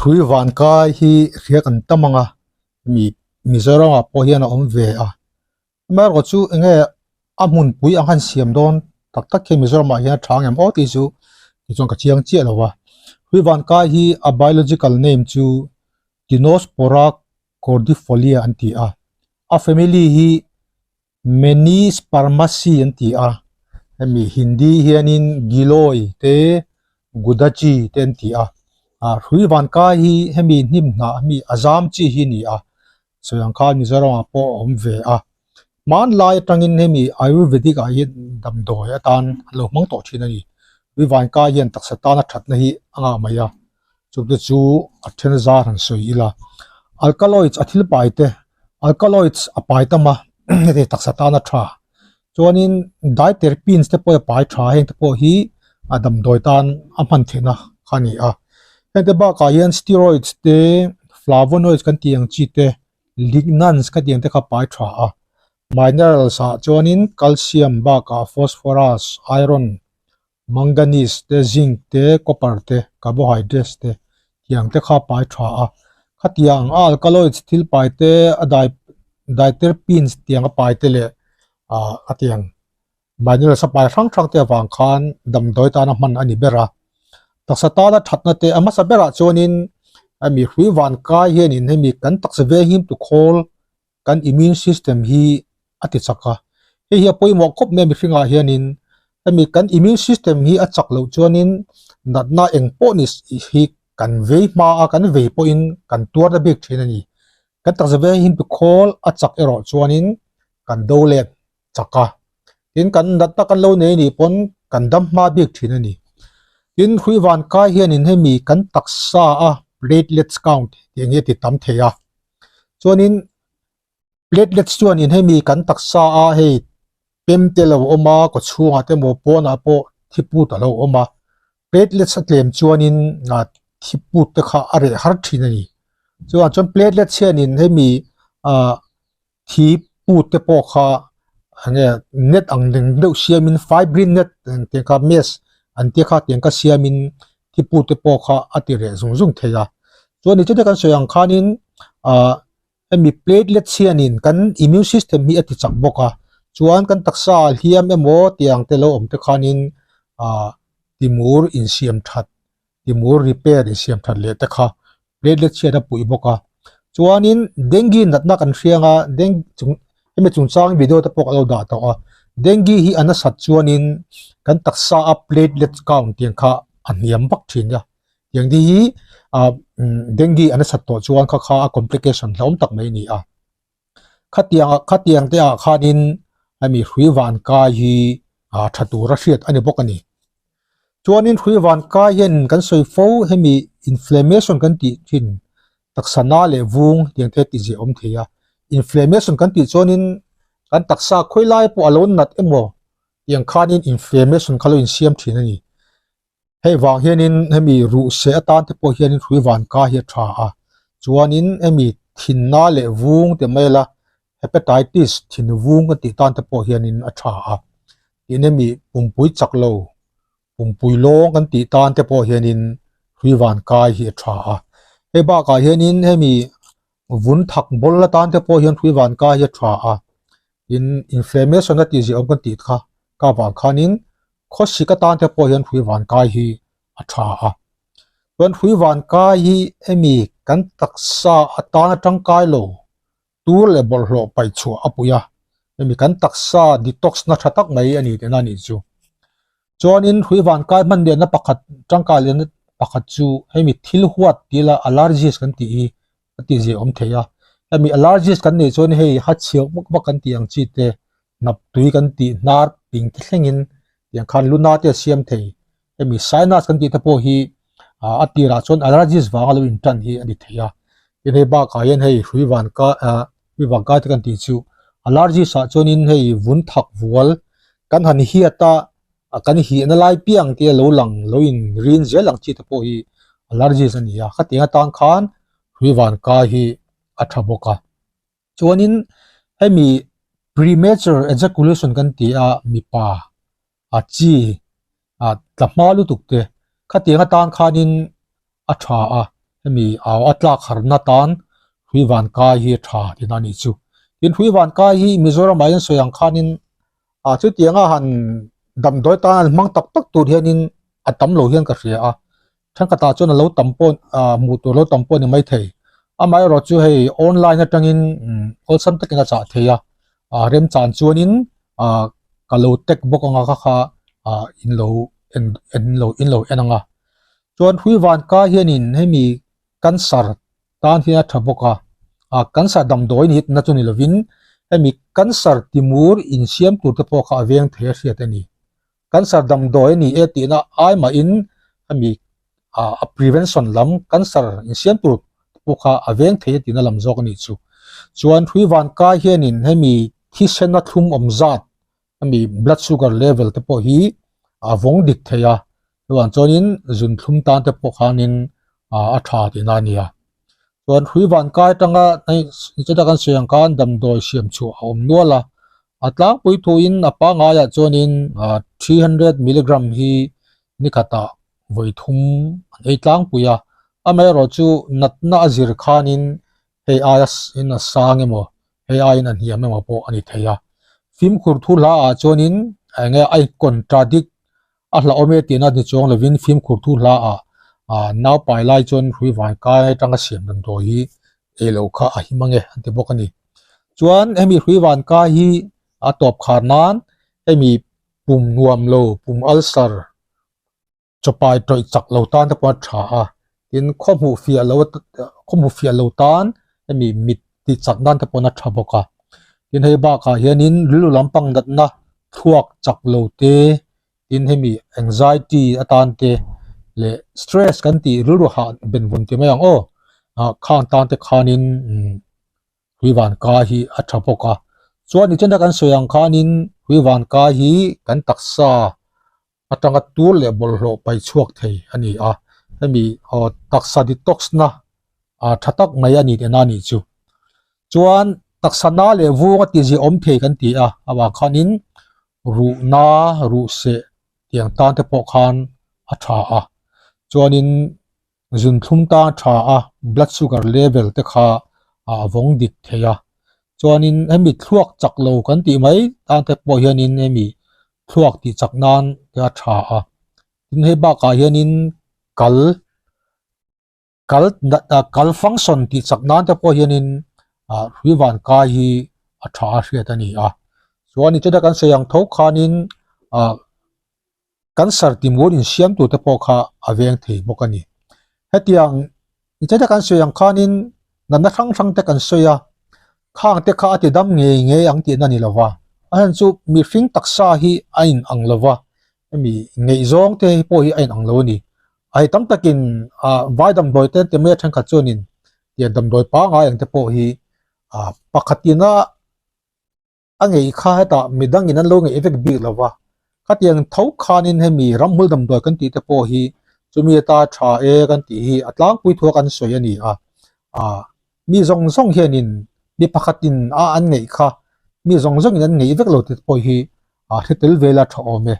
Hrui vankai hi hria kan tam ang a mi Mizoramah pawh hian a awm ve a amaherawh chu enge a hmunpui ang han siam dawn tak tak hian Mizoramah hian a tha ang em aw tih chu tichuan ka chiang chiah lo va hrui vankai hi a biological name chu Tinospora cordifolia an ti a a family hi Menispermaceae an ti a, hemi Hindi hianin Giloy te Gudachi te an ti a, ah hrui vankai hi hemi hnim hnah hemi a zam chi hi a ni a, sawi ang khan Mizoramah pawh a awm ve a, hmanlai atangin hemi Ayurvedic ah hian damdawi atan an lo hmang tawh thin a ni, hrui vankai hian taksa tana thatna hi a ngah mai a. Chute chu a then zar han sawi ila alkaloids a thil pai te alkaloids a pai tam a heti taksa tan a tha chuanin diterpenes te pawh a pai tha heng te pawh hi a damdawi tan a hman theihna kha a ni a heng te bakah hian steroids te flavonoids kan tih ang chi te lignans ka tih ang te kha a pai tha a minerals ah chuanin calcium bakah phosphorus iron Manganese te, zinc te, copper te, carbohydrates te tiang te kha pai tha a. Khatiang a alkaloids thil pai te, a dai diterpenes tiang a pai te leh ah a tiang minerals a pai hrang hrang te avang khan damdawi tana hman a ni ber a. Taksa tana thatna te a hmasa berah chuanin hemi hrui van kai hianin hemi kan taksa veng him tu khawl kan immune system hi a ti chak a, hei hi a pawimawh khawp mai a mihringah hianin hemi kan immune system hi a chak loh chuanin natna eng pawh ni hi kan vei hma a kan vei pawhin kan tuar na bik thin a ni kan taksa veng hi khawl a chak erawh chuanin kan do let chak a tin kan natna kan lo nei anih pawn kan dam hma bik thin a ni tin hrui van kai hianin hemi kan taksa a platelets count tih ang hi a ti tam thei a chuanin platelets chuanin hemi kan taksa a hei pem te lo awm a kaw chhungah te emaw pawnah pawh thi put a lo awm a platelets a tlem chuanin ah thi put te kha a reh har thin a ni chuan chuan platelets hianin hemi ah thi put te pawh kha enge net ang reng deuh siamin fibrin net ang tih kha mesh an tih kha tiang kha siamin thi put te pawh kha a ti reh zung zung thei a chuan ni chute kan sawi ang khanin ah hemi platelets hianin kan immune system hi a ti chak bawk a chuan kan taksa hliam emaw tiang te lo awm te khanin ah timur insiam that timur repair insiam that leh te kha platelet chhiat a puih bawk a chuanin dengue natna kan hriang a deng chung hemi chungchang video te pawh ka lo dah tawh a dengue hi a nasat chuanin kan taksa a platelet count tiang kha a hniam vak thin a tiang te hi ah dengue a nasat tawh chuan kha kha a complication hlauhawm tak mai a ni a khatiang khatiang te ah khanin hemi hrui van kai hi ah tha tura hriat a ni bawk a ni. Chuanin hrui van kai hian kan sawi fo hemi inflammation kan tih thin taksa na leh vung tiang te tih ziah awm thei a inflammation kan tih chuanin kan taksa khawi lai pawh a lo nat emaw tiang khanin inflammation kha lo insiam thin a ni. Hei vang hianin hemi ruh seh atan te pawh hianin hrui van kai hi a tha a chuanin hemi thinna leh vung te mai la hepatitis thin vung kan tih tan te pawh hianin a tha a tin hemi pumpui chak lo pumpui lawng kan tih tan te pawh hianin hrui van kai hi a tha a hei bakah hianin hemi vun thak bawl atan te pawh hian hrui van kai hi a tha a tin inflammation a tih ziah awm kan tih kha ka vang khanin khawsik atan te pawh hian hrui van kai hi a tha a chuan hrui van kai hi hemi kan taksa atana tangkai lo tur leh bawlhhlawh paih chhuah a pui a hemi kan taksa detox na tha tak mai a ni tihna a nih chu chuanin hrui van kai hman lianna pakhat tangkai lianna pakhat chu hemi thil huat tih la allergies kan tih hi a tih zia awm thei a hemi allergies kan neih chuan hei ha chhiau vak vak kan tih ang chi te hnap tui kan tih hnar ping te thlengin tiang khan luna te a siam thei hemi sinus kan tih te pawh hi ah a tirah chuan allergies vanga lo in tan hi a ni thei a tin hei bakah hian hei hrui van kai ah hrui van kai te kan tih chu allergies ah chuanin hei vun thak vual kan han hiat a kan hihna lai piang te lo lang lo in rin zel ang chi te pawh hi allergies a ni a khatiang atan khan hrui van kai hi a tha bawk a. Chuanin hemi premature ejaculation kan ti a mipa a chi a tla hma lutuk te khatiang atan khanin a tha a. Hemi au a tlak harna tan hrui van kai hi a tha tihna a nih chu. Tin hrui van kai hi Mizoramah hian sawi ang khanin ah chutianga han damdawi tan an hmang tak tak tur hianin a tam lo hian ka hria a. Thenkhatah chuan a lo tam pawh ah hmuh tur lo tam pawh a ni maithei. Amaherawh chu hei online atangin awlsam takin a chah thei a, ah remchan chuanin ah ka lo tag bawk anga kha kha ah in lo en en lo in lo en ang a. Chuan hrui van kai hianin hemi cancer tan hian a tha bawk a, ah cancer damdawi ni na chu ni lovin hemi cancer timur insiam tur te pawh kha a veng thei a hriat a ni. Cancer damdawi a ni e tihna ai mahin hemi ah a prevention lam cancer insiam tur te pawh kha a veng thei a tihna lam zawk a nih chu. Chuan hrui van kai hianin hemi thisena thlum awm zat hemi blood sugar level te pawh hi a vawng dik thei a chuan chuanin zun thlum tan te pawh khanin ah a tha tihna a ni a chuan hrui van kai atanga hei chutah kan sawi ang khan damdawi siam chhuah a awm nual a a tlangpui thuin a pangaiah chuanin ah 300 milligram hi ni khatah vawi thum an ei tlangpui a amaherawhchu natna a zir khanin hei aia in a sang emaw hei aiin a hniam emaw pawh a ni thei a. Fimkhur thu hla ah chuanin eng nge a contradict a hlauhawm e tihna ni chuang lovin fimkhur thu hla ah ah nau pai lai chuan hrui vai kai atanga siam damdawi hi ei loh kha a him ange an ti bawk a ni. Chuan hemi hrui van kai hi a tawp khar nan hemi pum nuam lo pum ulcer chawpai tawih chak lo tan te pawh a tha a, tin khaw hmuh fiah lo khaw hmuh fiah lo tan hemi mit tih chak nan te pawh a tha bawk a, tin hei bakah hianin rilru lampang natna thluak chak lo te tin hemi anxiety atan te leh stress kan tih rilru hah ben vun ti mai ang aw ah khang tan te khanin umm hui van kai hi a tha bawk a, chuan nichina kan sawi ang khanin hui van kai hi kan taksa. atanga tur leh bawlhhlawh pai chhuak thei a ni a, hemi aw taksa detox na ah tha tak mai a ni tihna a nih chu. Chuan taksa na leh vung a tihzia awm thei kan ti a, avang khanin ruh na ruh seh tiang tan te pawh khan a tha a, chuanin Zun thlum tan a tha a, blood sugar level te kha a vawng dik thei a. Chuanin hemi thluak chak lo kan tih mai tan te pawh hianin hemi thluak tih chak nan te a tha a. Tin hei bakah hianin kal kal kal function tih chak nan te pawh hianin ah hrui van kai hi a tha a hriat a ni a. Chuan nichina kan sawi ang tho khanin ah. Cancer timur insiam turte pawh kha a veng thei bawk a ni. Hetiang nichina kan sawi ang khanin natna hrang hrang te kan sawi a, khang te kha a ti dam ngei ngei ang tihna a ni lo va, a chhan chu mihring taksa hi a in ang lo va, hemi ngaihzawng te pawh hi a in ang lo a ni. A hei tam takin ah vai damdawi te ti mai a thenkhat chuanin tiang damdawi pangngai ang te pawh hi ah pakhatina A ngei kha hetah midangin an lo ngeih vek bik lo va, khatiang tho khanin hemi ramhmul damdawi kan tih te pawh hi chumi ata tha e kan tih hi a tlangpui thua kan sawi a ni a, ah mi zawng zawng hianin mi pakhatin a an ngeih kha mi zawng zawngin an ngeih vek lo tih te pawh hi a hre tel vel a tha awm e.